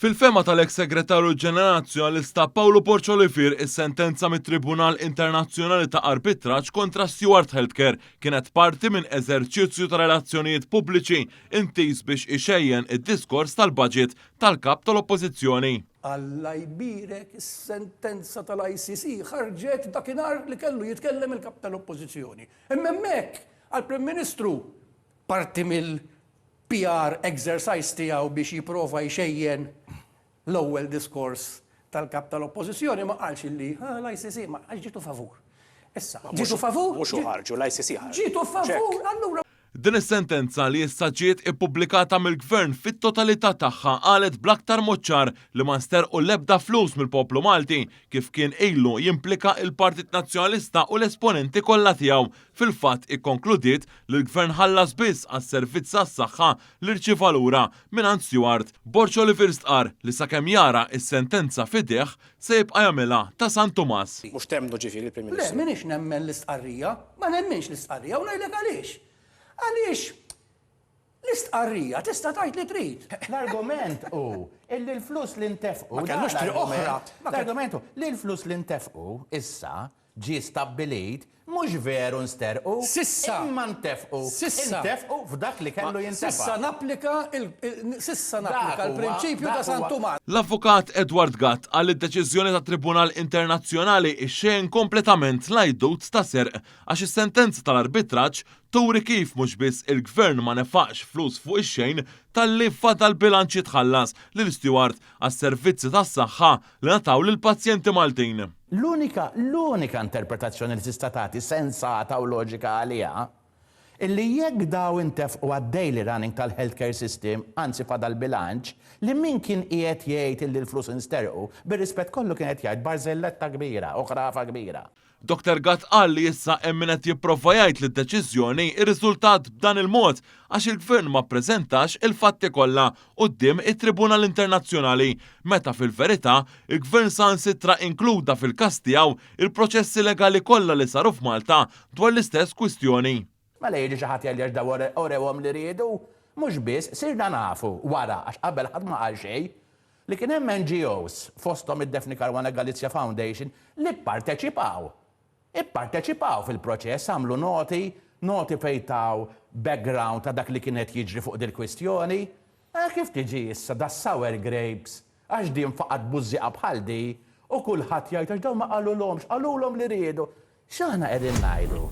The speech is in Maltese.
Fil-fehma tal-eks Segretarju Ġenerali Nazzjonalista Pawlu Borg Olivier, is-sentenza mit-Tribunal Internazzjonali ta' Arbitraġġ kontra Steward Healthcare kienet parti minn eżerċizzju ta' relazzjonijiet pubbliċi intiż biex ixejjen id-diskors tal-budget tal-Kap tal-Oppożizzjoni. Alla jbierek is-sentenza tal-ICC ħarġet dakinhar li kellu jitkellem il-Kap tal-Oppożizzjoni. Imma hemmhekk għall-Prim Ministru parti mill PR exercise tiegħu biex jipprova jxejjen l-ewwel diskors tal-Kap tal-Oppożizzjoni ma qalx illi l-ICC ma għax ġietu favur. Issa, ġietu favur? Mhux hu ħarġu, l-ICC ħarġu. Ġietu favur, allura. Din is-sentenza li issa ġiet ippubblikata mill-Gvern fit-totalità tagħha qalet bl-aktar mod ċar li ma nsterqu l-ebda flus mill-poplu Malti kif kien ilu jimplika il-Partit Nazzjonalista u l-esponenti kollha tiegħu Fil-fatt ikkonkludiet li l-Gvern ħallas biss għas-servizz għas-saħħa li rċieva lura mingħand Steward. Borg Olivier stqarr li sakemm jara s-sentenza f'idejh se jibqa' jagħmilha ta' San Tumas. Mhux temmnu ġifieri l-Prim Ministru? Le, m'iniex nemmen l-istqarrija. Ma nemminx l-istqarrija u ngħidlek għaliex. Għaliex l-istqarrija tista' tgħid li trid. L-argument hu illi l-flus li ntefqu. Ma kellux triq oħra. L-argument hu li l-flus li ntefqu issa ġie stabbilit, mhux veru nsterqu, S'issa. imma ntefqu, S'issa. intefqu f'dak li kellu jintefa'. S'issa napplika il, s'issa napplika Dak huwa, l-prinċipju ta' dak San huwa. Tumas. L-Avukat Edward Gatt qal li d-deċiżjoni tat-Tribunal Internazzjonali xxejjen kompletament l-għajdut ta' serq għax is-sentenza tal-arbitraġġ turi kif mhux biss il-Gvern ma nefaqx flus fuq ix-xejn talli fadal bilanċ jitħallas lil Steward għas-servizzi tas-saħħa li ngħataw lill-pazjenti Maltin. L-unika, l-unika interpretazzjoni li tista' tagħti sensata u loġika għaliha, illi jekk daw intefqu għad-daily running tal-healthcare system, anzi fadal bilanċ, li min kien qiegħed jgħid illi l-flus insterqu, bir-rispett kollu kien qed jgħid barżelletta kbira u ħrafa kbira. Dottor Gatt qal li issa hemm min qed jipprova jgħid li d-deċiżjoni rriżultat b'dan il-mod għax il-Gvern ma ppreżentax il-fatti kollha quddiem it-Tribunal Internazzjonali meta fil-verità il-Gvern saħansitra inkluda fil-każ tiegħu il-proċessi legali kollha li saru f'Malta dwar l-istess kwistjoni. Mela jiġi xi ħadd jgħidli għax daw urewhom li riedu? Mhux biss, sirna nafu wara, għax qabel ħadd ma qal xejn, li kien hemm NGOs, fosthom id-Daphne Caruana Galizia Foundation, li pparteċipaw. Ipparteċipaw fil-proċess, għamlu noti, noti fejn taw background ta' dak li kien qed jiġri fuq dil-kwistjoni. Ara kif tiġi issa das-sour grapes, għax din faqgħet bużżieqa bħal di, u kulħadd jgħid għax dawn ma qalulhomx, qalulhom li riedu. X'aħna qegħdin ngħidu?